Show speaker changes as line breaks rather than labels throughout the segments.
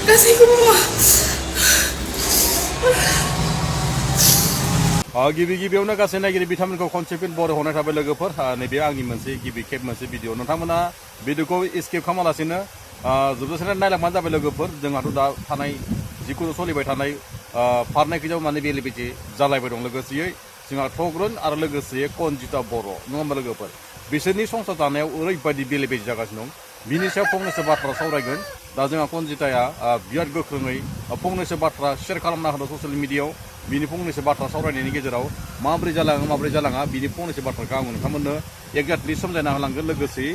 गासैखौबो
गिबि गिबियावनो गासै नायगिरि बिथांमोनखौ खनसेफिन बर' हरनाय थाबाय लोगोफोर नैबे आंनि मोनसे गिबि खेब मोनसे भिडिअ नोंथांमोना भिडिअखौ स्किप खालामालासिनो जोबजासिम नायलांबानो जाबाय लोगोफोर जोंहाथ' दा थानाय जिखुनु सोलिबाय थानाय फारनाय खैजाव माने बेले बेजे जालायबाय दं लोगोसेयै जोंहा थग्रन आरो लोगोसे कनजिता बर' नङा होमबा लोगोफोर बिसोरनि संसार जानायाव ओरैबायदि बेले बेजे जागासिनो दं बिनि सायाव फंनैसो बाथ्रा सावरायगोन दा जोंहा कनजिताया बिराद गोख्रोङै फंनैसो बाथ्रा शेयार खालामना होदों ससियेल मिडियायाव बिनि फंनैसो बाथ्रा सावरायनायनि गेजेराव माबोरै जालाङा बिनि फंनैसो बाथ्राखौ आं नोंथांमोननो एक्जाक्टलि समजायना होलांगोन लोगोसे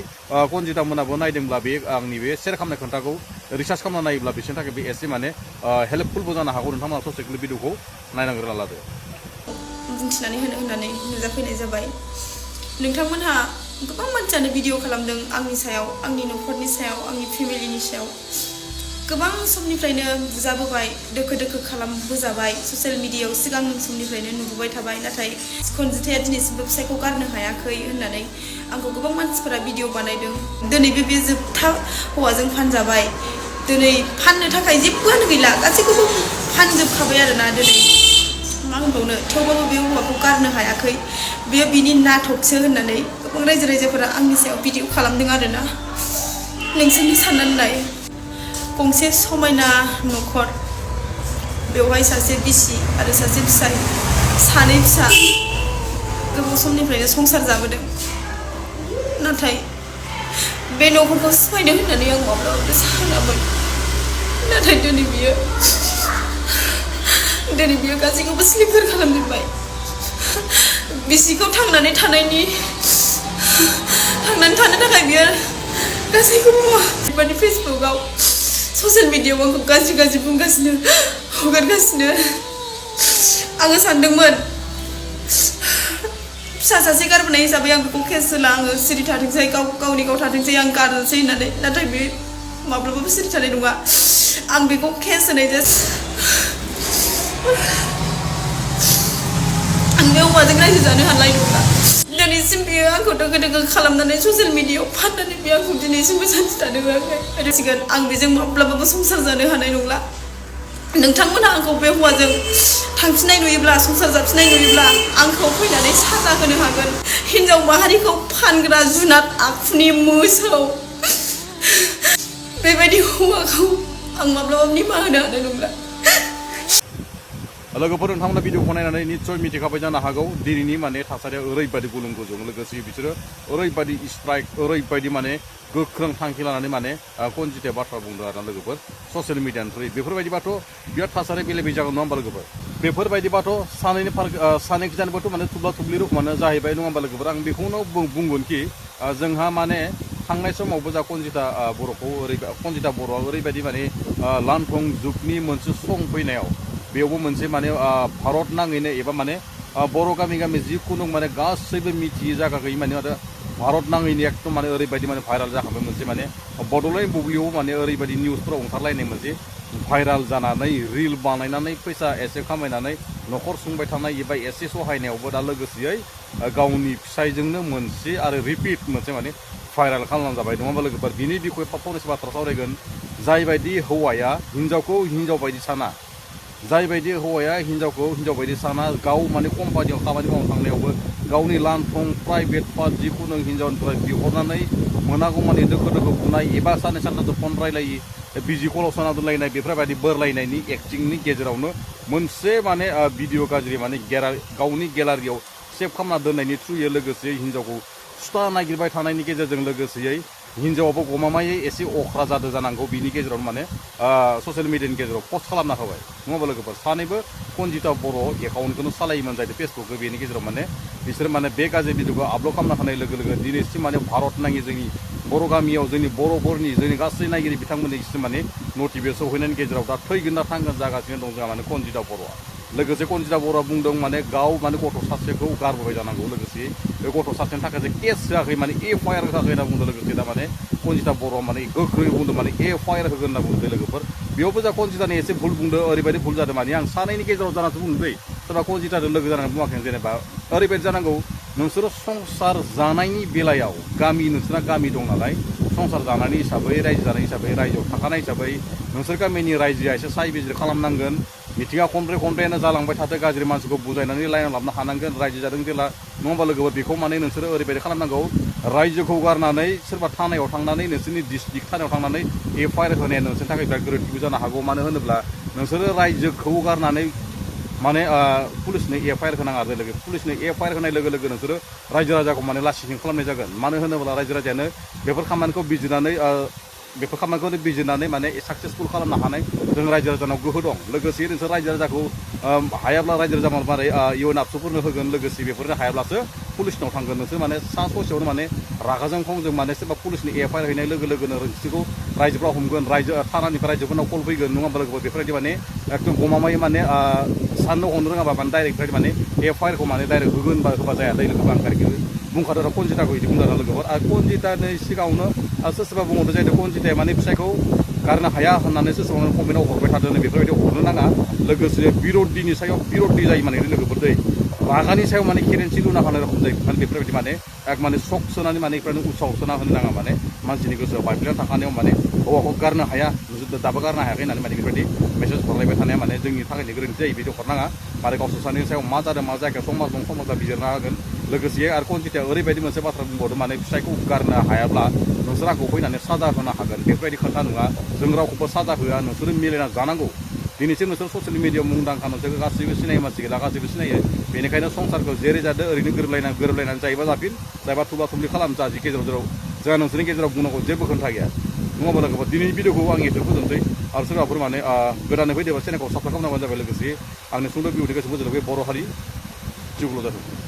कनजिता मोनाबो नायदोंब्ला बे आंनि बे शेयार खालामनाय खोन्थाखौ रिसार्च खालामना नायोब्ला बिसोरनि थाखाय बे एसे माने हेल्पफुलबो जानो हागौ नोंथांमोना ससे भिडिअखौ नायनांग्रोना लादो
बुंथिनानै होननानै नुजाफैनाय जाबाय नोंथांमोनहा गोबां मानसियानो भिडिअ खालामदों आंनि सायाव आंनि न'खरनि सायाव आंनि फेमिलिनि सायाव गोबां समनिफ्रायनो बुजाबोबाय दोखो दोखो खालामबोजाबाय ससियेल मिडियायाव सिगां समनिफ्रायनो नुबोबाय थाबाय नाथाय कनजिताया दिनैसिमबो फिसायखौ गारनो हायाखै होननानै आंखौ गोबां मानसिफोरा भिडिअ बानायदों दिनैबो बे जोबथा हौवाजों फानजाबाय दिनै फाननो थाखाय जेबोआनो गैला गासैखौबो फानजोबखाबाय आरोना दिनै मा होनबावनो थेवबाबो बे हौवाखौ गारनो हायाखै बेयो बिनि नाटकसो होननानै गोबां रायजो राजाफोरा आंनि सायाव भिडिअ खालामदों आरोना नोंसोरनि साननानै नाय गंसे समायना न'खर बेवहाय सासे बिसि आरो सासे फिसाय सानै फिसा गोबाव समनिफ्रायनो संसार जाबोदों नाथाय बे न'खरखौ सिफायनो होननानै आं माब्लाबाबो सानामोन नाथाय दिनै बियो गासैखौबो सिलिंखार खालामजोब्बाय बिसिखौ थांनानै थानो थाखाय बियो गासैखौबो माने फेसबुकआव ससियेल मिडियायाव आंखौ गाज्रि बुंगासिनो हगारगासिनो आङो सानदोंमोन फिसा सासे गारबोनाय हिसाबै आं बेखौ केस होला आङो सिरि थाथोंसै गावनि गाव थाथोंसै आं गारनोसै होननानै नाथाय बे माब्लाबाबो सिरि थानाय नङा आं बेखौ केस होनाय आं बे हौवाजों रायजो जानो हानाय नंला दिनैसिम बियो आंखौ दोगो दोगो खालामनानै ससियेल मिडियायाव फाननानै बियो आंखौ दिनैसिमबो सान्थि थानो होआखै आरो सिगां आं बेजों माब्लाबाबो संसार जानो हानाय नंला नोंथांमोनहा आंखौ बे हौवाजों थांफिननाय नुयोब्ला संसार जाफिननाय नुयोब्ला आंखौ फैनानै साजा होनो हागोन हिन्जाव माहारिखौ फानग्रा जुनाद आखुनि मोसौ बेबायदि हौवाखौ आं माब्लाबाबो निमाहा होनो हानाय नंला
लोगोफोर नोंथांमोना भिडिअखौ नायनानै निस्सय मिथिखाबाय जानो हागौ दिनैनि माने थासारिया ओरैबायदि गुलुं गुजुं लोगोसे बिसोरो ओरैबायदि स्ट्राइक ओरैबायदि माने गोख्रों थांखि लानानै माने कनजिताया बाथ्रा बुंदों आरो लोगोफोर ससियेल मिडियानिफ्राय बेफोरबायदिबाथ' बिराद थासारि बेले बेजे जागोन नङा होमबा लोगोफोर बेफोरबायदिबाथ' सानै खिजानोबोथ' माने थुब्ला थुब्लि रोखोमानो जाहैबाय नङा होमबा लोगोफोर आं बेखौनो बुंगोन कि जोंहा माने थांनाय समावबो जा कनजिता बर'आ ओरैबायदि माने लानथं जुगनि मोनसे सं फैनायाव बेयावबो मोनसे माने भारत नाङैनो एबा माने बर' गामि जिखुनु माने गासैबो मिथियै जायगाखै माने आरो भारत नाङैनो एकदम माने ओरैबायदि माने भाइराल जाखांबाय मोनसे माने बड'लेण्ड बुब्लियाव माने ओरैबायदि निउसफोराव ओंखारलायनाय मोनसे भाइराल जानानै रिल बानायनानै फैसा एसे खामायनानै न'खर सुंबाय थानाय एबा एसे सहायनायावबो दा लोगोसेयै गावनि फिसायजोंनो मोनसे आरो रिपिट मोनसे माने भाइराल खालामना जाबाय नङा होमबा लोगोफोर बिनि बिखय फंनैसो बाथ्रा सावरायगोन जायबायदि हौवाया हिन्जावखौ हिन्जाव बायदि साना जायबायदि हौवाया हिन्जावखौ हिन्जाव बायदि साना गाव माने कम्पानियाव खामानि मावनो थांनायावबो गावनि लानथं प्राइभेट पार्ट जिखुनु हिन्जावनिफ्राय बिहरनानै मोनागौ माने दोखो बुनाय एबा साननै सानथामसो फन रायलायि बिजि कलाव सोना दोनलायनाय बेफोरबायदि बोरलायनायनि एक्टिंनि गेजेरावनो मोनसे माने भिडिअ गाज्रि माने गावनि गेलारियाव सेभ खालामना दोननायनि थ्रुयै लोगोसे हिन्जावखौ सुथा नागिरबाय थानायनि गेजेरजों लोगोसेयै हिन्जावाबो गमामायै एसे अख्रा जादों जानांगौ बिनि गेजेराव माने ससियेल मिडियानि गेजेराव पस्ट खालामना होबाय नङा होमबा लोगोफोर सानैबो कनजिता बर' एकाउन्टखौनो सालायोमोन जाहैदों फेसबुकखौ बेनि गेजेराव माने बिसोर माने बे गाज्रि भिडिअखौ आपल'ड खालामना होनाय लोगो लोगो दिनैसिम माने भारत नाङि जोंनि बर' गामियाव जोंनि बर'फोरनि जोंनि गासै नायगिरि बिथांमोननिसिम माने नटिफिकेसन सहैनायनि गेजेराव दा थैगोन ना थांगोन जागासिनो दं जोंहा माने कनजिता बर'आ लोगोसे कनजिता बर'आ बुंदों माने गाव माने गथ' सासेखौ गारबोबाय जानांगौ लोगोसे बे गथ' सासेनि थाखाय जे केस होआखै माने एफआइआर होआखै होनना बुंदों लोगोसे दा माने कनजिता बर'आ माने गोख्रोङै बुंदों माने एफआइआर होगोन होनना बुंदों लोगोफोर बेयावबो जा कनजितानि एसे भुल बुंदों ओरैबायदि भुल जादों माने आं सानैनि गेजेराव जानासो बुंदों दै सोरबा कनजिताजों लोगो जानानै बुङाखै जेनेबा ओरैबायदि जानांगौ नोंसोरो संसार जानायनि बेलायाव नोंसोरना गामि दं नालाय संसार जानायनि हिसाबै रायजो जानाय हिसाबै रायजोआव थाखानाय हिसाबै नोंसोर गामिनि रायजोआ एसे साइ बिजिर खालामनांगोन मिथिंगा खनब्रैयानो जालांबाय थादों गाज्रि मानसिखौ बुजायनानै लाइनाव लाबोनो हानांगोन रायजो जादों जेला नङाबा लोगोफोर बेखौ माने नोंसोरो ओरैबायदि खालामनांगौ रायजोखौ गारनानै सोरबा थानायाव थांनानै नोंसोरनि डिस्ट्रिक्ट थानायाव थांनानै एफआइआर होनाया नोंसोरनि थाखाय बिराद गोरोन्थिबो जानो हागौ मानो होनोब्ला नोंसोरो रायजोखौ गारनानै माने पुलिसनो एफआइआर होनाङा आरो लोगो पुलिसनो एफआइआर होनाय लोगो लोगो नोंसोरो रायजो राजाखौ माने लासिं खालामनाय जागोन मानो होनोब्ला रायजो राजायानो बेफोर खामानिखौ बिजिरनानै माने साक्सेसफुल खालामनो हानाय जों रायजो राजानाव गोहो दं लोगोसे नोंसोर रायजो राजाखौ हायाब्ला रायजो राजा मारै इयुन आबसुफोरनो होगोन लोगोसे बेफोरनो हायाब्लासो पुलिसनाव थांगोन नोंसोर माने सा ससेयावनो माने रागाजों फंजों माने सोरबा पुलिसनि एफआइआर हैनाय लोगो लोगोनो नोंसोरखौ रायजोफ्रा हमगोन रायजो थानानिफ्राय रायजोफोरनाव कल फैगोन नङा होमबा लोगोफोर बेफोरबायदि माने एकदम गमामायै माने साननो हनो रोङाबा माने डाइरेक्ट माने एफआइआरखौ माने डाइरेक्ट होगोन बा होबा जाया दै लोगोफोर आं डाइरेक्ट बुंखादों आरो कनजिताखौ बिदि बुंदों लोगोफोर आरो कनजितानि सिगाङावनो सोरबा बुंहरदों जाहैदों कनजिताया माने फिसायखौ गारनो हाया होननानै सोरबा कमेन्टआव हरबाय थादों बेफोरबायदि हरनो नाङा लोगोसे बिर'धिनि सायाव बिर'धि जायो माने लोगोफोर दै रागानि सायाव माने केरेन्सि लुना होनाय रखम जायो माने बेफोरबायदि माने माने सक सोनानै माने बेफोरनो उत्साह सोना होनो नाङा माने मानसिनि गोसोआव बायफ्लेना थाखानायाव माने हौवाखौ गारनो हाया दाबो गारनो हायाखै होननानै माने बेफोरबायदि मेसेज हरलायबाय थानाया माने जोंनि थाखायनो गोरोन्थि जायो बिदि हरनाङा माने गावसोर सानैनि सायाव मा जादों मा जायाखै समाज दं समाजा बिजिरना होगोन लोगोसे आरो कनजिताया ओरैबायदि मोनसे बाथ्रा बुंबावदों माने फिसायखौ गारनो हायाब्ला नोंसोर आंखौ फैनानै साजा होनो हागोन बेफोरबायदि खोथा नङा जों रावखौबो साजा होआ नोंसोरो मिलायना जानांगौ दिनैसिम नोंसोर ससियेल मिडियायाव मुंदांखा नोंसोरखौ गासैबो सिनायो मानसि गैला गासैबो सिनायो बेनिखायनो संसारखौ जेरै जादों ओरैनो गोरोबलायनानै जायोबा जाफिन जायबा थुब्ला थुब्लि खालाम जा जि गेजेराव जोंहा नोंसोरनि गेजेराव बुंनांगौ जेबो खोथा गैया नङाबा लोगोफोर दिनैनि भिडिअखौ आं एथर फोजोबनोसै आरो सोरबाफोर माने गोदानै फैदोंबा चेनेलखौ साबस्क्राइब खालामनांगौ जाबाय लोगोसे आंनि सुंद' बिउटि गोसो मोजां बर' हारि जिउल' जाथों